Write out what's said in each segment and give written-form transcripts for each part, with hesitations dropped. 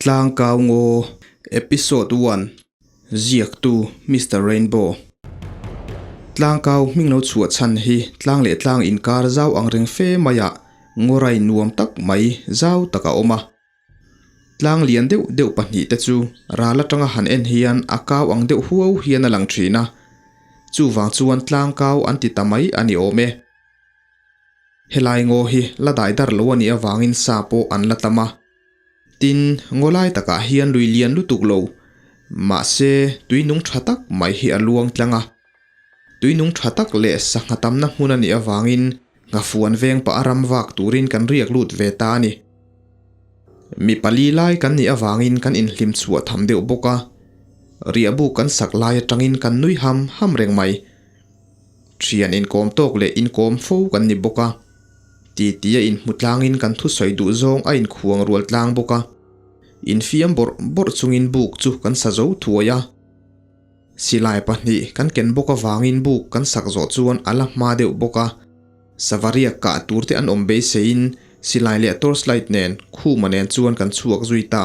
Tlangkau Ngaw Episode One, Ziaktu Mister Rainbow. Tlangkau hming lo chhuah chhan hi tlang leh tlang inkar zau ang reng fe maiah ngawrai nuam tak mai zau tak a awm a. Tlang lian deuh deuh pahnihte chu ral atanga han en hian a kau ang deuh huau hian a lang thin a, chuvang chuan tlangkau an ti ta mai a ni awm e. Helai ngaw hi la dai dar lo a nih avangin sa pawh an la tam a. Tin, ngaw lai takah hian lui lian lutuk lo, mahse tui nung tha tak mai hi a luang tlang a. Tui nung tha tak leh sangha tamna hmun a nih avangin nghafuan veng pah a ram vak turin kan riak lut ve ta a ni. Mi pali lai kan nih avangin kan inhlim chhuah tham deuh bawk a, riahbuk kan sak lai atangin kan nui ham ham reng mai. Thian inkawm tawk leh inkawm fo kan ni bawk a. Titi a inhmu tlangin kan thusawi duh zawng a inkhuang rual tlang bawk a. Infiam bawrh bawrh chungin buk chu kan sa zo thuai a. Silai pahnih kan ken bawk avangin buk kan sak zawh chuan a la hma deuh bawk a. Savaria kah tur te an awm beiseiin silai leh torchlight nen khuma nen chuan kan chhuak zui ta.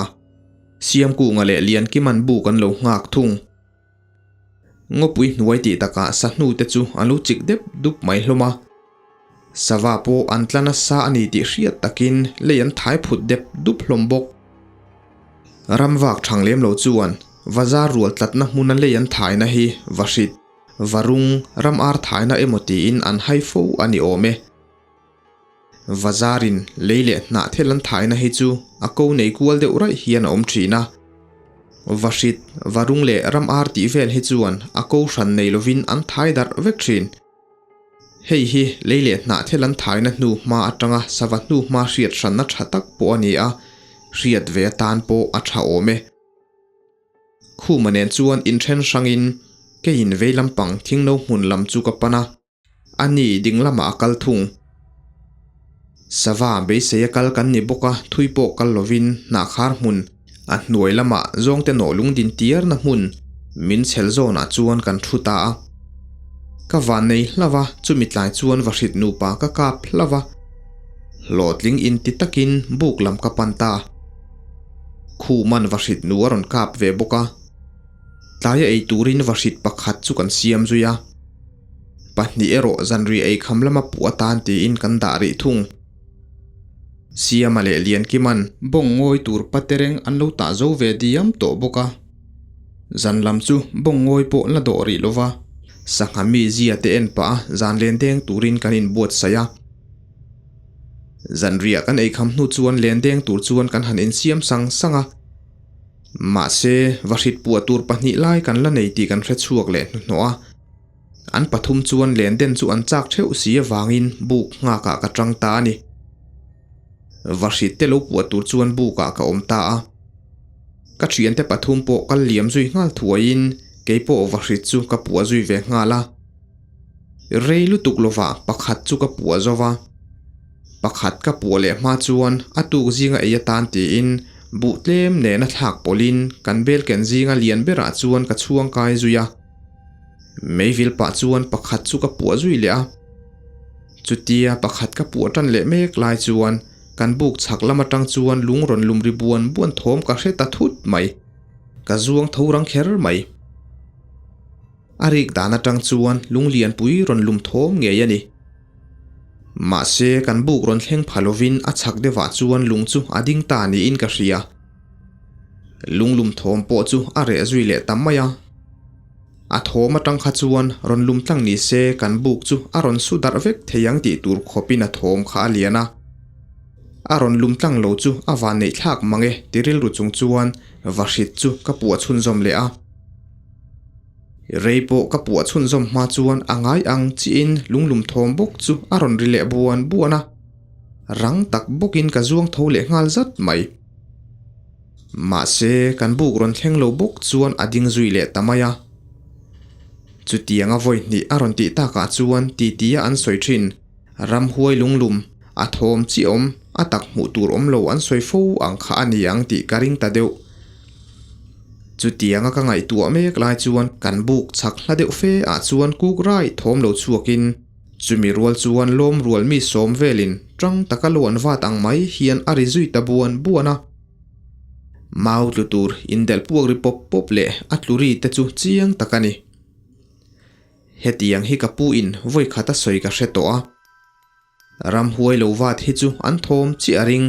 Siamkunga leh Liankiman buk an lo nghak thung. Ngawpui hnuai tih takah sahnu te chu an lo chik dep dup mai hlawm a. Sava pawh an tla nasa a ni tih hriat takin lei an thai phut dep dup hlawm bawk. Ram vak thang lem lo chuan Vazar rual tlatna hmuna lei an thaina hi Vahrit, Varung, ram ar thaina emaw tiin an hai fo a ni awm e. Vazarin lei leh hnah thel an thaina hi chu a ko nei kual deuh raih hian a awm thin a. Vahrit, Varung leh ram ar tih vel hi chuan a ko hran nei lovin an thai darh vek thin. Hei hi lei leh hnah thel an thaina hnu hma atanga sava hnu hma hriat hranna tha tak pawh a ni a, hriat ve atan pawh a tha awm e. Khuma nen chuan inthen hrangin keiin vei lampang thingno hmun lam chu ka pan a. A ni ding lamah a kal thung. Sava beisei a kal kan ni bawk a, thui pawh kal lovin hnahkhar hmun a hnuai lamah zawngte nawh lung din tiarna hmun min chhel zawnah chuan kan thu ta a. Ka van nei hlauh a, chumi tlai chuan va hrit nupa ka kap hlauh a. Hlawhtling inti takin buk lam ka pan ta. Khuman va hrit nu a rawn kap ve bawk a. Tlaia ei turin va hrit pakhat chu kan siam zui a. Pahnih erawh zanri ei kham lama puh atan tiin kan dah rih thung. Siama leh Liankiman bawng ngawi tur patereng an lo tah zo ve diam tawh bawk a. Zan lam chu bawng ngawi pawh la dawh rih lova, sangha mi zia te en pah a zan len deng turin kan inbuatsaih a. Zanriah kan ei kham hnu chuan len deng tur chuan kan han insiam sang sang a. Mahse, va hrit puah tur pahnih lai kan la nei tih kan hre chhuak leh hnuhnawh a. An pathum chuan len den chu an chak theuh si avangin buk nghakah ka tang ta a ni. Va hrit te lo puah tur chuan bukah ka awm ta a. Ka thiante pathum pawh kal liam zui nghal thuaiin kei pawh va hrit chu ka puah zui ve nghal a. Rei lutuk lovah pakhat chu ka puah zo va. Pakhat ka puah leh hma chuan a tuk zinga ei atan tiin buh tlem nena thlak pawlhin kan bel ken zinga lian berah chuan ka chhuang kai zui a. Meivil pah chuan pakhat chu ka puah zui leh a. Chutia pakhat ka puah tan leh mek lai chuan kan buk chhak lam atang chuan lung rawn lum ri buan buan thawm ka hre ta thut mai. Ka zuang tho rang kher mai. A rik dan atang chuan lung lianpui rawn lum thawm ngei a ni. Mahse kan buk rawn thleng pha lovin a chhak deuhah chuan lung chu a ding ta niin ka hria. Lung lum thawm pawh chu a reh zui leh ta mai a. A thawm atang kha chuan rawn lum tlang ni se kan buk chu a rawn su darh vek thei ang tih tur khawpin a thawm kha a lian a. A rawn lum tlang lo chu a vanneih thlak mang e ti rilru chung chuan vahrit chu ka puah chhunzawm leh a. Rei pawh ka puah chhunzawm hma chuan a ngai ang chiin lunglum thawm bawk chu a rawn ri leh buan buan a. Rang tak bawkin ka zuang tho leh nghal zat mai. Mahse, kan buk rawn thleng lo bawk chuan a ding zui leh ta mai a. Chutianga vawi hnih a rawn tih takah chuan titia an sawi thin. Ramhuai lunglum, a thawm chi awm, a tak hmuh tur awm lo an sawi fo ang kha a ni ang tih ka ring ta deuh. Chutianga ka ngaihtuah mek lai chuan kan buk chhak hla deuh fe ah chuan kuk rai thawm lo chhuakin chumi rual chuan lawm rual mi sawm velin tang taka lo an vat ang mai hian a ri zui ta buan buan a. Mau tlu tur indelh puak ri pawp pawp leh a tlu ri te chu chiang tak a ni. Hetiang hi ka pu in vawi khat a sawi ka hre tawh a. Ramhuai lo vat hi chu an thawm chiah a ring.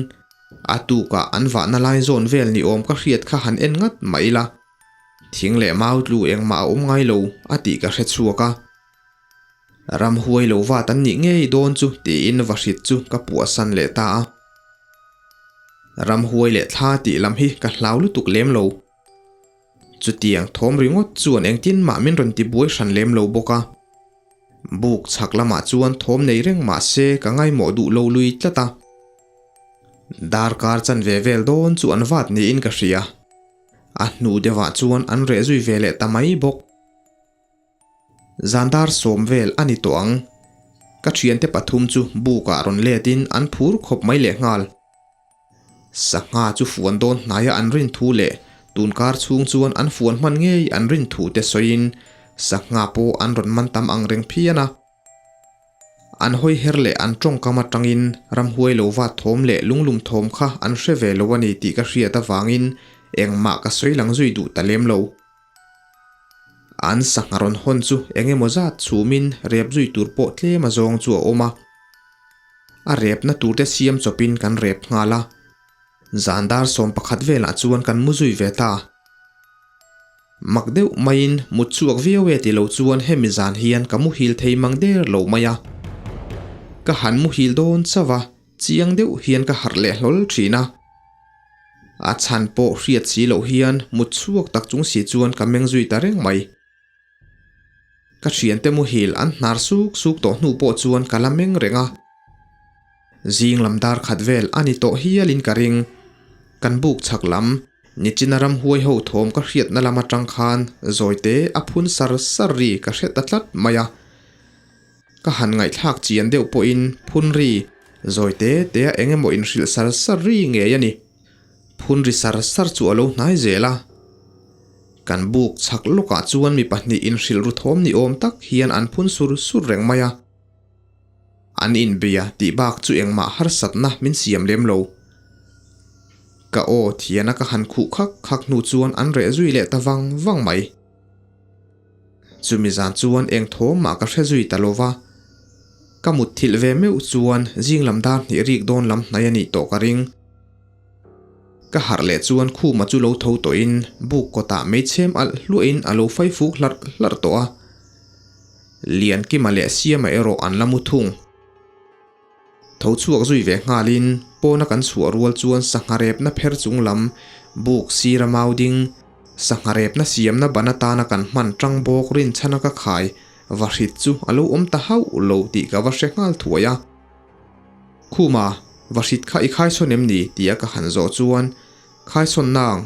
A tukah an vahna lai zawn vel ni awm ka hriat kha han en ngat mah ila. Thing leh mau tlu engmah a awm ngai lo a tih ka hre chhuak a. Ramhuai lo vat an nih ngei dawn chu tiin vahrit chu ka puahsan leh ta a. Ramhuai leh thla tih lam hi ka hlau lutuk lem lo. Chutiang thawm ringawt chuan engtin mah min rawn ti buai hran lem lo bawk a. Buk chhak lamah chuan thawm nei reng mah se ka ngaimawh duh lo lui tlat a. Darkar chanve vel dawn chu an vat niin ka hria. A hnu deuhah chuan an reh zui ve leh ta mai bawk. Zan dar sawm vel a ni tawh ang. Ka thiante pathum chu bukah rawn letin an phur khawp mai lehnghal. Sangha chu fuan dawn hnaia an rin thu leh tunkar chhung chuan an fuan hman ngei an rin thu te sawiin sangha pawh an rawn man tam ang reng phian a. An hawi her leh an tawngkam atangin ramhuai lo vat thawm leh lunglum thawm kha an hre ve lo a ni tih ka hriat avangin engmah ka sawi lang zui duh ta lem lo. An sangha rawn hawn chu eng emaw zat chhumin rep zui tur pawh tlem a zawng chu a awm a. A repna turte siam chawpin kan rep nghal a. Zan dar 11 velah chuan kan mu zui ve ta. Mak deuh maiin mut chhuak viau e ti lo chuan hemi zan hian ka muhil thei mang der lo mai a. Ka han muhil dawn chauh a, chiang deuh hian ka harh leh hlawl thin a. A chhan pawh hriat si loh hian mut chhuak tak chung si chuan ka meng zui ta reng mai. Ka thiante muhil an hnar suk suk tawh hnu pawh chuan ka la meng reng a. Zing lam dar khat vel a ni tawh hialin ka ring. Kan buk chhak lam, nichina ramhuai ho thawm ka hriatna lam atang khan zawite a phun sar sar ri ka hre ta tlat mai a. Ka han ngaihthlak chian deuh pawhin phun ri zawi te te a eng emaw inhrilh sar sar ri ngei a ni. Phun ri sar sar chu a lo hnai zel a. Kan buk chhak lawkah chuan mi pahnih inhrilh ru thawm ni awm tak hian an phun sur sur reng mai a. An inbia tih bak chu engmah harsatna min siam lem lo. Ka aw thiana ka han khuh khak khak hnu chuan an reh zui leh ta vang vang mai. Chumi zan chuan eng thawm mah ka hre zui ta lo va, ka mut thilh ve meuh chuan zing lam dar hnih rik dawn lam hnai a nih tawh ka ring. Ka harh leh chuan khuma chu lo tho tawhin buk kawtah meichhem alh hluahin a lo fai fuk hlarh hlarh tawh a. Liankima leh Siama erawh an la mu thung. Tho chhuak zui ve nghalin pawna kan chhuah rual chuan sangha repna pher chung lam buk sira mau ding, sangha repna siamna ban atana kan hman tang bawk rinchhana ka khai va hrit chu a lo awm ta hauh lo tih ka va hre nghal thuai a. Khuma, va hrit kha i khaisawn em ni? tia ka han zawh chuan Khaisawn nang,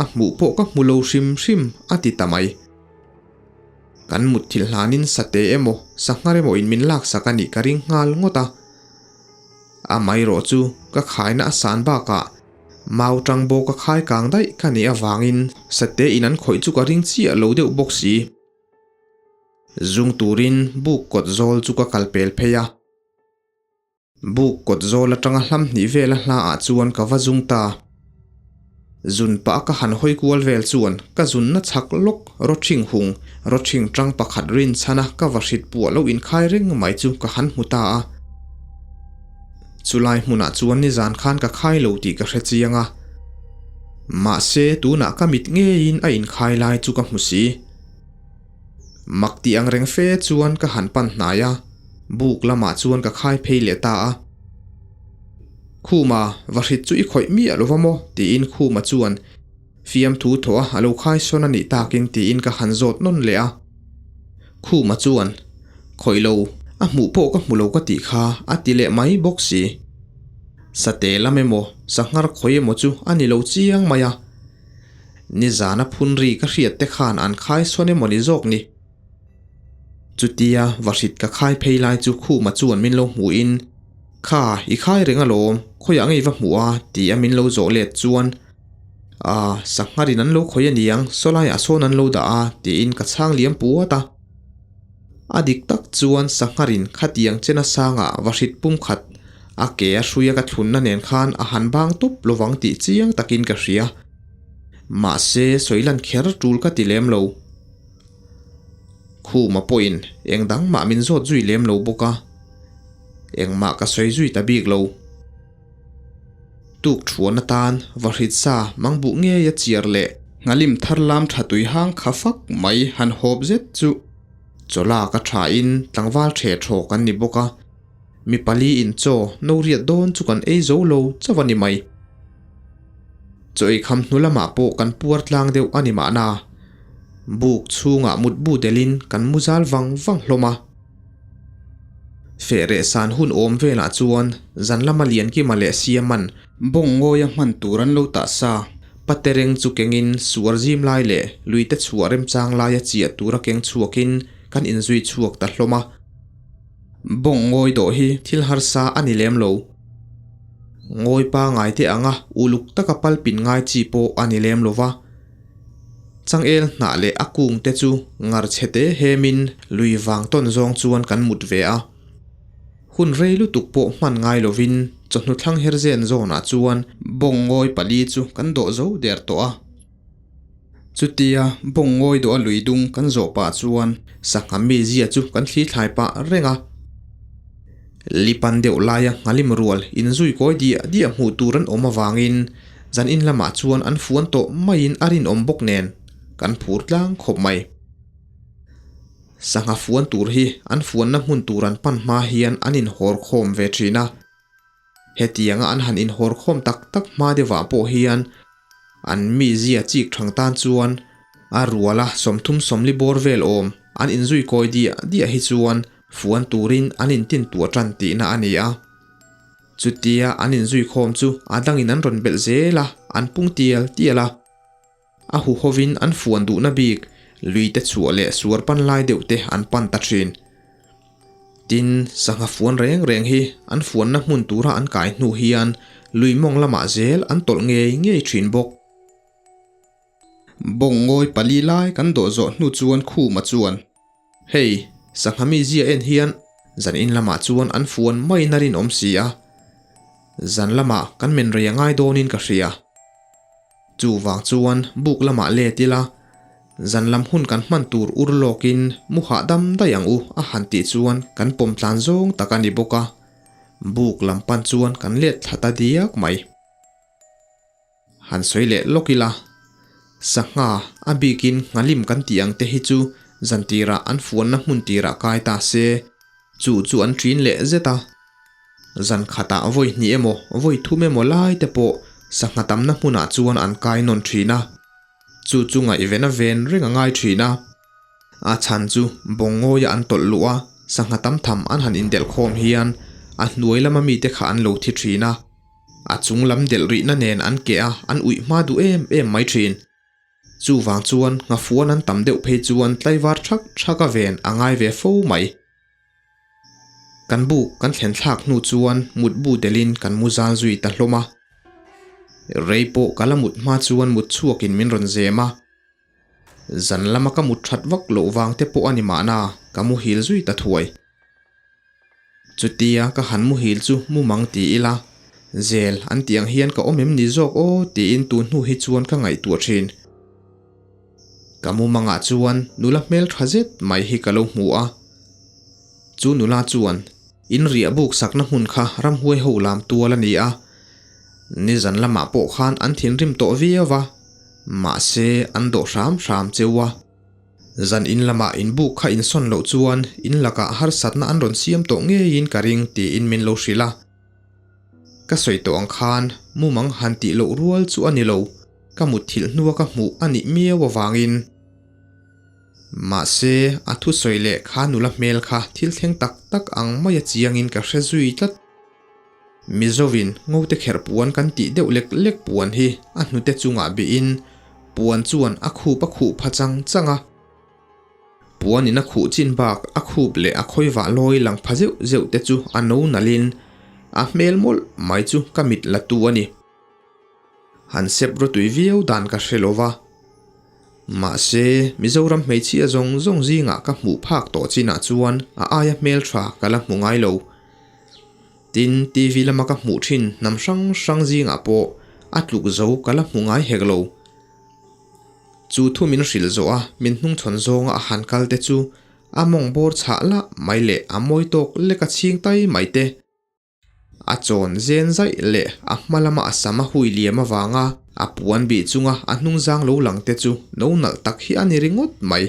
a hmuh pawh ka hmu lo hrim hrim a ti ta mai. Kan mutthilh hlanin sate emaw sanghar emaw in min laksak a nih ka ring nghal ngawt a. Amaherawh chu ka khaina a san bakah mau tang bawk a khai kang daih ka nih avangin sate in an khawih chu ka ring chiah lo deuh bawk si. Zung turin buk kawt zawl chu ka kal pel phei a. Buk kawt zawl atanga hlam hnih vela hla ah chuan ka va zung ta. Zun pah ka han hawi kual vel chuan ka zunna chhak lawk rawthing hung, rawthing tang pakhat rin chhana ka va hrit puah lo inkhai reng mai chu ka han hmu ta a. Chulai hmunah chuan nizan khan ka khai lo tih ka hre chiang a. Mahse tunah ka mit ngeiin a inkhai lai chu ka hmu si. Mak tih ang reng fe chuan ka han pan hnai a, buk lamah chuan ka khai phei leh ta a. Khuma, va hrit chu i khawih miah lo va maw? tiin Khuma chuan fiamthu thawh a a lo khai sawn a nih takin tiin ka han zawt nawn leh a. Khuma chuan, Khawih lo, a hmuh pawh ka hmu lo ka tih kha a ti leh mai bawk si. Sate lam emaw, sanghar khawih emaw chu a ni lo chiang mai a. Nizana phun ri ka hriat te khan an khai sawn emaw ni zawk ni? Chutia vahrit ka khai phei lai chu Khuma chuan min lo hmuhin, Kha, i khai reng alawm, khawiah ngei va hmuh a? ti a min lo zawh let chuan, Aa, sangharin an lo khawi aniang, sawlaiah sawn an lo dah a, tiin ka chhang liam puat a. A dik tak chuan sangharin khatiang chena sangah vahrit pumkhat a ke a hruia ka thlunna nen khan a han bang tawp lovang tih chiang takin ka hria. Mahse, sawi lan kher tul ka ti lem lo. Khuma pawhin eng dang mah min zawt zui lem lo bawk a, engmah ka sawi zui ta bik lo. Tuk thuan atan vahrit sa mang buh ngei a chiar leh nghalim thar lam tha tui hang kha fak mai han hawp zet chu chawlak a tha in tlangval the thaw kan ni bawk a, mi pali in chaw no riat dawn chu kan ei zo lo chauh a ni mai. Chaw ei kham hnu lamah pawh kan puar tlang deuh a ni mahna, buk chhungah mutbu delhin kan mu zal vang vang hlawm a. Feh reh san hun awm velah chuan zan lama Liankima leh Siaman bawng ngawia hman tur an lo tah sa. Patereng chu kengin suar zim lai leh luite chhuah remchang laia chiah tura keng chhuakin kan inzui chhuak ta hlawm a. Bawng ngawi dawh hi thil harsa a ni lem lo. Ngawi pangai te anga uluk taka palpin ngai chi pawh a ni lem lo va. Changel hnah leh a kung te chu ngar chhe te hemin lui vang tawn zawng chuan kan mut ve a. Hun rei lutuk pawh hman ngai lovin chawhnu thlang her zen zawnah chuan bawng ngawi pali chu kan dawh zo der tawh a. Chutia bawng ngawi dawh a lui dung kan zawh pah chuan sangha mi zia chu kan thli thlai pah reng a. Lipan deuh laia nghalim rual inzui kawi diah diah hmuh tur an awm avangin Zan in lamah chuan an fuan tawh maiin a rinawm bawk nen kan phur tlang khawp mai. Sangha fuan tur hi an fuanna hmun tur an pan hma hian an inhawr khawm ve thin a. Hetianga an han inhawr khawm tak tak hma deuhah pawh hian an mizia chik thang tan chuan a ruala 30 sawmli bawr vel awm an inzui kawi diah diah hi chuan fuan turin an intintuah tan tihna a ni a. Chutia an inzui khawm chu a dangin an rawn belh zel a, an pung tial tial a. A huhovin an fuan duhna bik lui te chhuah leh suar pan lai deuh te an pan ta thin. Tin, sangha fuan reng reng hi an fuanna hmun tura an kai hnu hian lui mawng lamah zel an tawlh ngei ngei thin bawk. Bawng ngawi pali lai kan dawh zawh hnu chuan Khuma chuan, Hei, sangha mi zia en hian zan in lamah chuan an fuan maiin a rinawm si a, zan lamah kan men rei a ngai dawnin ka hria. Chuvang chuan buk lamah let ila, zan lam hun kan hman tur ur lawkin mu hahdam daih ang u a han tih chuan kan pawm tlan zawng tak a ni bawk a, buk lam pan chuan kan let thla ta diak mai. Han sawi leh lawk ila, sangha a bikin nghalim kan tih ang te hi chu zan tirah an fuanna hmun tirah kai ta se, chu chu an ṭin leh zet a. Zan khatah vawi hnih emaw vawi thum emaw lai te pawh sangha tamna hmunah chuan an kai nawn ṭhin a, chu chu ngaihven a ven reng a ngai ṭhin a. A chhan chu bawngngawia an tawlh luh a, sangha tam tham an han indelh khawm hian a hnuai lama mite kha an lo thi ṭhin a. A chung lam delh rihna nen an keh a, an uih hma duh em em mai thin. Chuvang chuan nghafuan an tam deuh phei chuan tlaivar thak thak a ven a ngai ve fo mai. Kan buk kan thlen thlak hnu chuan mutbu delhin kan mu zal zui ta hlawm a. Rei pawh ka la mut hma chuan mut chhuakin min rawn zem a. Zan lama ka mut that vak loh vang te pawh a ni mahna ka muhil zui ta thuai. Chutia ka han muhil chu mu mang ti ila, zel an tih ang hian ka awm em ni zawk aw tiin tun hnu hi chuan ka ngaihtuah thin. Ka mumangah chuan nula hmel tha zet mai hi ka lo hmu a. Chu nula chuan in riah buk sakna hmun kha ramhuai ho lam tual a ni a. Nizan lamah pawh khan an thinrim tawh viau va, mahse an dawh hram hram cheu a. Zan in lamah in buk kha insawn loh chuan in lakah harsatna an rawn siam tawh ngeiin ka ring tiin min lo hrilh a. Ka sawi tawh ang khan mumang han tih loh rual chu a ni lo, ka mutthilh hnua ka hmuh a nih miau avangin. Mahse, a thusawi leh kha nula hmel kha thil thleng tak tak ang maia chiangin ka hre zui tlat. Mizovin ngote kherh puan kan tih deuh lek lek puan hi a hnute chungah bihin puan chuan a khup a khuh pha chang chang a. Puanin a khuh chin bak a khup leh a khawivah lawi lang pha zeuh zeuh te chu a no nalhin a hmel mawlh mai chu ka mit la tu a ni. Han sep rawtui viau dan ka hre lo va. Mahse, Mizoram hmeichhia zawng zawng zingah ka hmuh phak tawh chinah chuan a aia hmeltha ka la hmu ngai lo. Tin, TV lama ka hmuh thin hnam hrang hrang zingah pawh a tluk zo ka la hmu ngai hek lo. Chu thu min hrilh zawh a, min hnungchhawn zawnga a han kal te chu a mawng bawr chhah lah mai leh a mawi tawk lek a chhing tai mai te. A chawn zen zaih leh a hma lama a sam a hui liam avanga a puan bih chunga a hnung zang lo lang te chu no nalh tak hi a ni ringawt mai.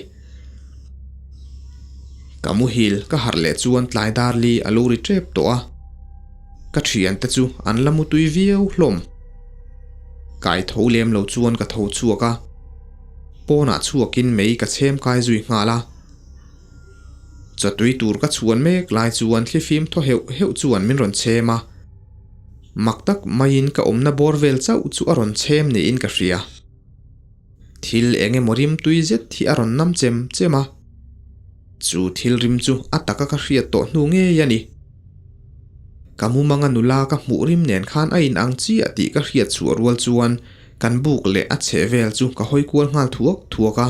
Ka muhil ka harh leh chuan tlai dar li a lo ri tep tawh a, ka thiante chu an la mutui viau hlawm. Kai tho lem lo chuan ka tho chhuak a, pawnah chhuakin mei ka chhem kai zui nghal a. Chawtui tur ka chhuan mek lai chuan thlifim thaw heuh heuh chuan min rawn chhem a, mak tak maiin ka awmna bawr vel chauh chu a rawn chhem niin ka hria. Thil eng emaw rim tui zet hi a rawn nam chem chem a, chu thil rim chu a taka ka hriat tawh hnu ngei a ni. Ka mumanga nula ka hmuh rim nen khan a inang chiah tih ka hriat chhuah rual chuan kan buk leh a chheh vel chu ka hawi kual nghal thuak thuak a.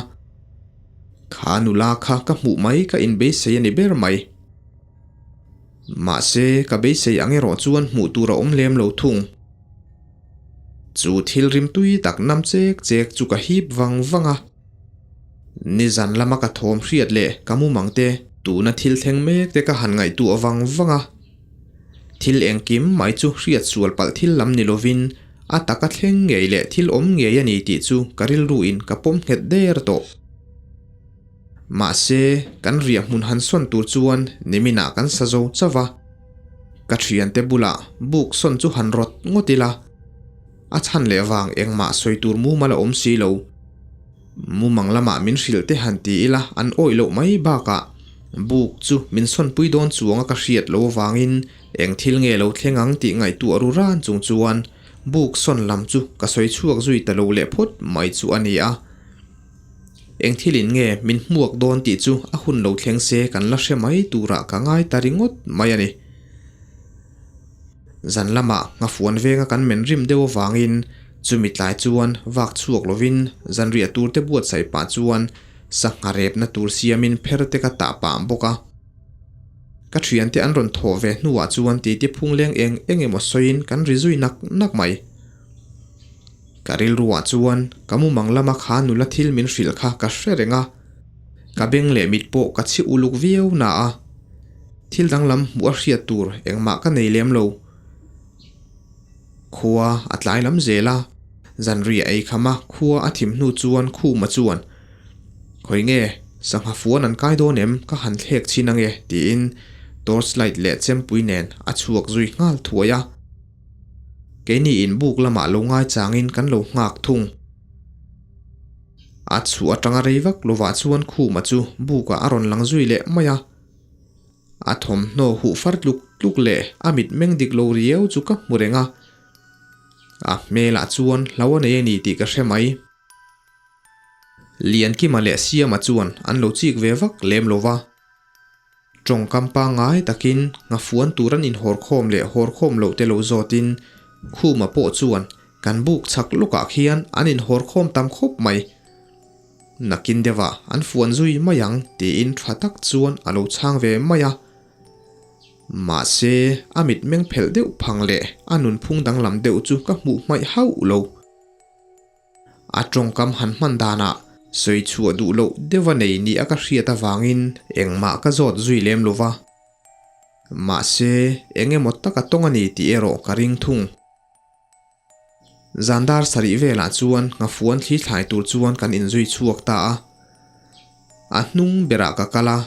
Kha nula kha ka hmuh mai ka inbeisei a ni ber mai. Mahse, ka beisei ang erawh chuan hmuh tur a awm lem lo thung. Chu thil rim tui tak nam chek chek chu ka hip vang vang a. Nizan lama ka thawm hriat leh ka mumang te tuna thil thleng mek te ka han ngaihtuah vang vang a. Thil engkim mai chu hriat sual palh thil lam ni lovin a taka thleng ngei leh thil awm ngei a ni tih chu ka rilruin ka pawm nghet der tawh. Mahse, kan riah hmun han sawn tur chuan niminah kan sa zo chauh a. Ka thiante bulah buk sawn chu han rawt ngawt ila, a chhan leh vang engmah sawi tur mumal a awm si lo. Mumang lamah min hrilh te han ti ila an awih loh mai bakah buk chu min sawnpui dawn chuanga ka hriat lo avangin eng thil nge lo thleng ang tih ngaihtuah ru ran chung chuan buk sawn lam chu ka sawi chhuak zui ta lo leh phawt mai chu a ni a. Eng thilin nge min hmuak dawn tih chu a hun lo thleng se kan la hre mai turah ka ngai ta ringawt mai a ni. Zan lamah nghafuan venga kan men rim deuh avangin chumi tlai chuan vak chhuak lovin zanriah turte buatsaih pah chuan sangha repna tur siamin pher te ka tah pah bawk a. Ka thiante an rawn thawh ve hnuah chuan titi phung leng eng eng emaw sawiin kan ri zui nak nak mai. Ka rilruah chuan ka mumang lama kha nula thil min hrilh kha ka hre reng a, ka beng leh mit pawh ka chhi uluk viau na a, thil danglam hmuh a hriat tur engmah ka nei lem lo. Khua a tlai lam zel a, zanriah ei kham a khua a thim hnu chuan Khuma chuan, Khawi nge, sangha fuan an kai dawn em ka han thlek chhin ange tiin torch light leh chempui nen a chhuak zui nghal thuai a. Keini in buk lamah lo ngai changin kan lo nghak thung. A chhuah atanga rei vak lovah chuan Khuma chu bukah a rawn lang zui leh mai a. A thawmhnaw huh far tluk tluk leh a mit meng dik lo riau chu ka hmu reng a. A hmelah chuan hlo a nei a ni tih ka hre mai. Liankima leh Siama chuan an lo chik ve vak lem lo va. Tawngkam pangngai takin nghafuan tur an inhawrkhawm leh hawrkhawm loh te lo zawtin Khuma pawh chuan kan buk chhak lawkah khian an inhawrkhawm tam khawp mai. Nakin deuhah an fuan zui mai ang tiin tha tak chuan a lo chhang ve mai a. Mahse, a mitmeng phelh deuh phang leh a nunphung danglam deuh chu ka hmuh hmaih hauh lo. A tawngkam han hman danah sawi chhuah duh loh deuha nei ni a ka hriat avangin engmah ka zawt zui lem lo va. Mahse, eng emaw taka tawng a ni tih erawh ka ring thung. Zan dar sarih velah chuan nghafuan thli thlai tur chuan kan inzui chhuak ta a. A hnung berah ka kal a,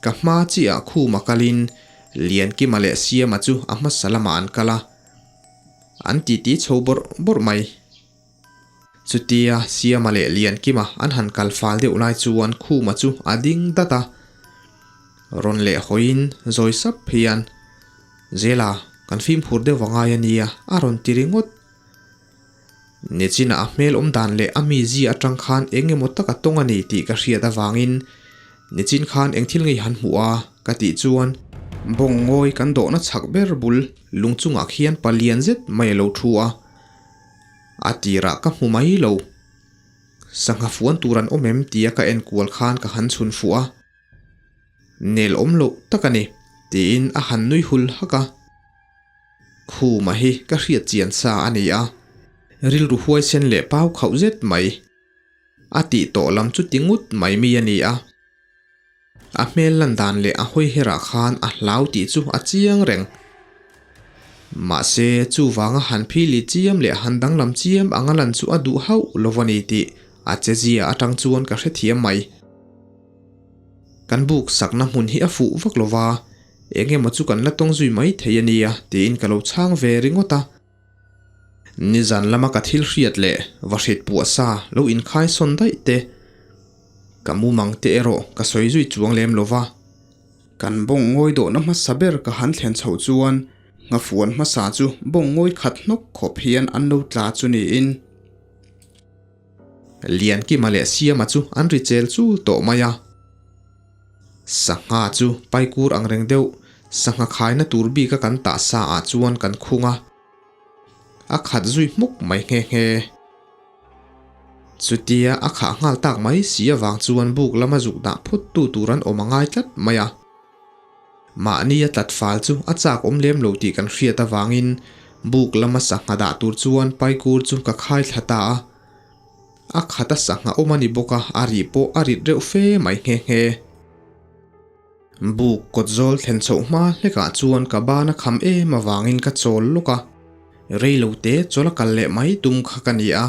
ka hma chiah khuma kalin Liankima leh Siama chu a hmasa lamah an kal a. An titi chho bawrh bawrh mai. Chutia Siama leh Liankima an han kal fal deuh lai chuan Khuma chu a ding dat a. Rawn leh hawiin zawi sap hian, Zela, kan fimkhur deuh va ngai a nia, a rawn ti ringawt. Nichinah a hmel awm dan leh a mizia atang khan eng emaw taka tawng a ni tih ka hriat avangin nichin khan eng thil ngei han hmuh a ka tih chuan bawng ngawi kan dawhna chhak ber bul lung chungah khian palian zet mai a lo thu a. A tirah ka hmu mai lo. Sangha fuan tur an awm em tia ka en kual khan ka han chhun fuh a. Nel awm loh tak a ni tiin a han nui hul hak a. Khuma hi ka hriat chian sa a ni a, rilru huaisen leh pau khauh zet mai. A tih tawh lam chu ti ngut mai mi a ni a. A hmel lan dan leh a hawi herah khan a hlau tih chu a chiang reng. Mahse, chuvanga han phili chiam leh han danglam chiam anga lan chu a duh hauh lo a ni tih a chezia atang chuan ka hrethiam mai. Kan buk sakna hmun hi a fuh vak lo va, eng emaw chu kan la tawng zui mai thei a nia tiin ka lo chhang ve ringawt a. Nizan lama ka thil hriat leh va hrit puah sa lo inkhai sawn daih te, ka mumang te erawh ka sawi zui chuang lem lo va. Kan bawng ngawi dawhna hmasa ber ka han thlen chhoh chuan nghafuan hmasa chu bawng ngawi khat hnawk khawp hian an lo tla chu niin. Liankima leh Siama chu an ri chel chul tawh mai a. Sangha chu paikur ang reng deuh, sangha khaina tur bika kan tah sa ah chuan kan khung a. A khat zui hmuk mai nghe nghe. Chutia a khah nghal tak mai si avang chuan buk lama zuk dah phut tu tur an awm a ngai tlat mai a. Mahni a tlat fal chu a chak awm lem lo tih kan hriat avangin buk lama sangha dah tur chuan paikur chu ka khai thla ta a. A khat a sangha awm a ni bawk a, a rih pawh a rit reuh fe mai nghe nghe. Buk kawt zawl thlen chhoh hma hlekah chuan ka ban a kham em avangin ka chawl lawk a, rei lo te chawl a kal leh mai tum kha ka ni a.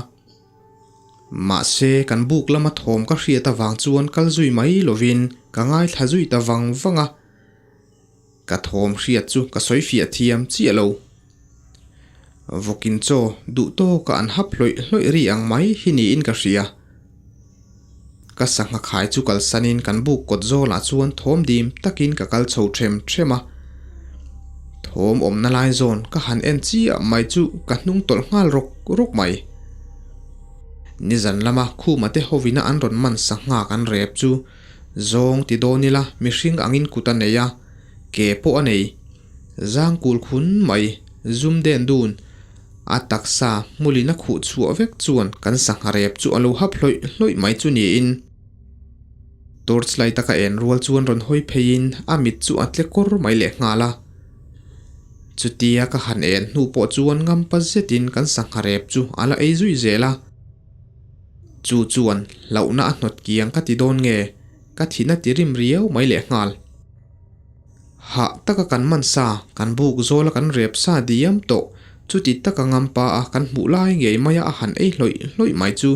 Mahse, kan buk lama thawm ka hriat avang chuan kal zui mai lovin ka ngaithla zui ta vang vang a. Ka thawm hriat chu ka sawi fiah thiam chiah lo. Vawkin chaw duh tawka an hap hlawih hlawih ri ang mai hi niin ka hria. Ka sangha khai chu kalsanin kan buk kawt zawlah chuan thawm dim takin ka kal chho them them a. Thawm awmna lai zawn ka han en chiah mai chu ka hnung tawlh nghal rawk rawk mai. Nizan lama khuma te hovina an rawn man sangha kan rep chu Zawng ti dawn ila mihring angin kut a nei a, ke pawh a nei. Zang kul khun mai, zum den dun. A taksa hmulin a khuh chhuah vek chuan kan sangha rep chu a lo hap hlawih hlawih mai chu niin. Torch light a ka en rual chuan rawn hawi pheiin a mit chu a tle kawr mai leh nghal a. Chutia ka han en hnu pawh chuan ngampa zetin kan sangha rep chu a la ei zui zel a. Chu chuan hlauhna a hnawt kiang ka ti dawn nge, ka thin a ti rim riau mai leh nghal. Hah taka kan man sa, kan buk zawla kan rep sa diam tawh, chuti taka ngampa a kan hmuh lai ngei maia a han ei hlawih hlawih mai chu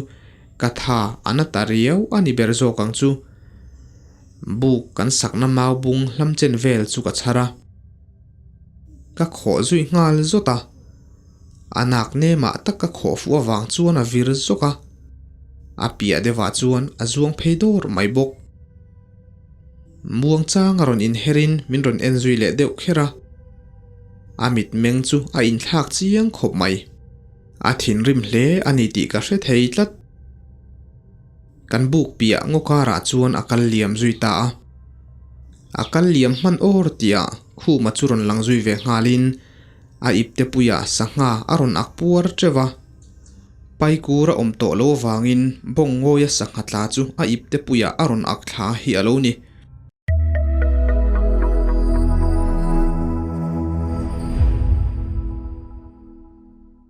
ka tha a na ta riau a ni ber zawk ang chu. Buk kan sakna mau bung hlam chen vel chu ka chhar a. Ka khawh zui nghal zawt a. A nak nemah tak ka khawh fuh avang chuan a vir zawk a, a piah deuhah chuan a zuang phei dawr mai bawk. Muang chang a rawn inherin min rawn en zui leh deuh kher a, a mitmeng chu a inthlak chiang khawp mai. A thinrim hle a ni tih ka hre thei tlat. Kan buk piah ngaw karah chuan a kal liam zui ta a. A kal liam hman awr tihah khuma chu rawn lang zui ve nghalin A iptepuiah sangha a rawn ak puar teuh a. Paikur a awm tawh lo avangin bawng ngawia sangha tla chu a iptepuiah a rawn ak thla hi a lo ni.